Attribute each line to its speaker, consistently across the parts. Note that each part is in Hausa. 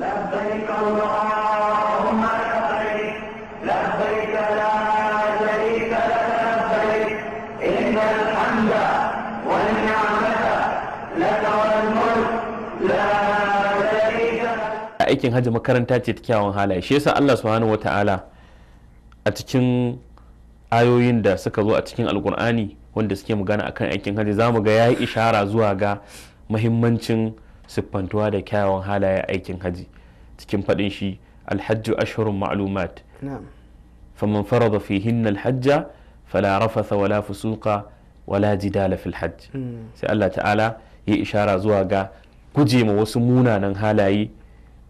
Speaker 1: لبيك اللهم لبيك، لبيك لا شريك لك لبيك، إن الحمد والنعمة لك والملك لا شريك لك.
Speaker 2: Aikin hajji makaranta ce ta kyawun halaye. Shi yasa Allah subhanahu wata'ala a cikin ayoyin da suka zo a cikin Alkur'ani wanda suke magana akan aikin hajji, zamu ga yayi ishara zuwa ga muhimmancin siffantuwa da kyawun halaye a aikin hajji cikin faɗin shi alhajju ashhurun ma'lumat, faman farada fihinna alhajja fala rafatha wala fusuqa wala jidala fil hajj. Sai Allah ta'ala ya ishara zuwa ga guje ma wasu munanan halaye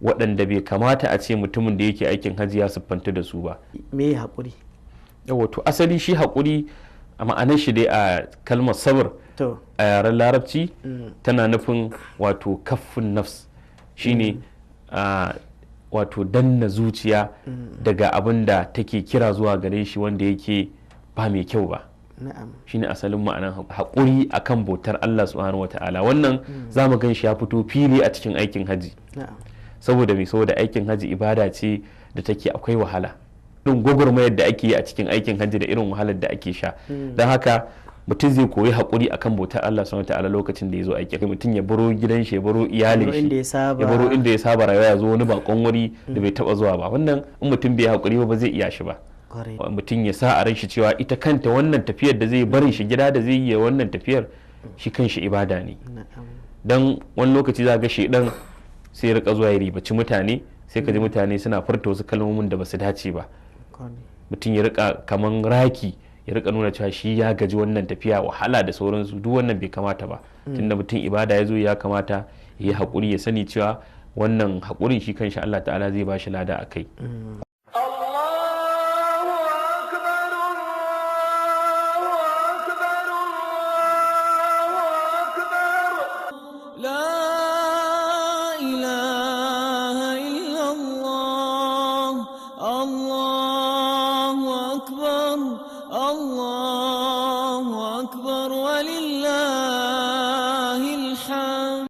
Speaker 2: waɗanda bai kamata a ce mutumin da yake aikin hajji ya siffanta da su ba.
Speaker 3: Me haƙuri?
Speaker 2: Yawa, to asali shi haƙuri a ma'anar shi dai a kalmar sabr a yaren Larabci tana nufin wato kaffin nafs, shine wato danna zuciya daga abin da take kira zuwa gare shi wanda yake ba mai kyau ba. Shine asalin ma'anar haƙuri akan bautar Allah subhanahu wata'ala. Wannan zamu gan shi ya fito fili a cikin aikin haji. Saboda me? Saboda aikin haji ibada ce da take akwai wahala. Ɗin gwagwarmayar da ake yi a cikin aikin haji da irin wahalar da ake sha. Don haka mutum zai koyi haƙuri akan bautar Allah subhanahu wata'ala lokacin da ya zo aikin. Mutum ya baro gidan shi, ya baro iyalin shi, ya baro inda ya saba rayuwa, ya zo wani bakon wuri da bai taba zuwa ba. Wannan in mutum bai haƙuri ba, ba zai iya shi ba. Mutum ya sa a ran shi cewa ita kanta wannan tafiyar da zai barin shi gida da zai yi wannan tafiyar shi kanshi ibada ne. Dan wani lokaci za ga shedan sai ya rika zuwa ya ribaci mutane, sai ka ji mutane suna furta wasu kalmomin da basu dace ba. Mutum ya rika kaman raki, ya rika nuna cewa shi ya gaji wannan tafiya, wahala da sauransu. Duk wannan bai kamata ba. Tunda mutum ibada ya zo, ya kamata ya yi haƙuri, ya sani cewa wannan haƙurin shi kanshi Allah ta'ala zai ba shi lada a kai.
Speaker 4: الله أكبر.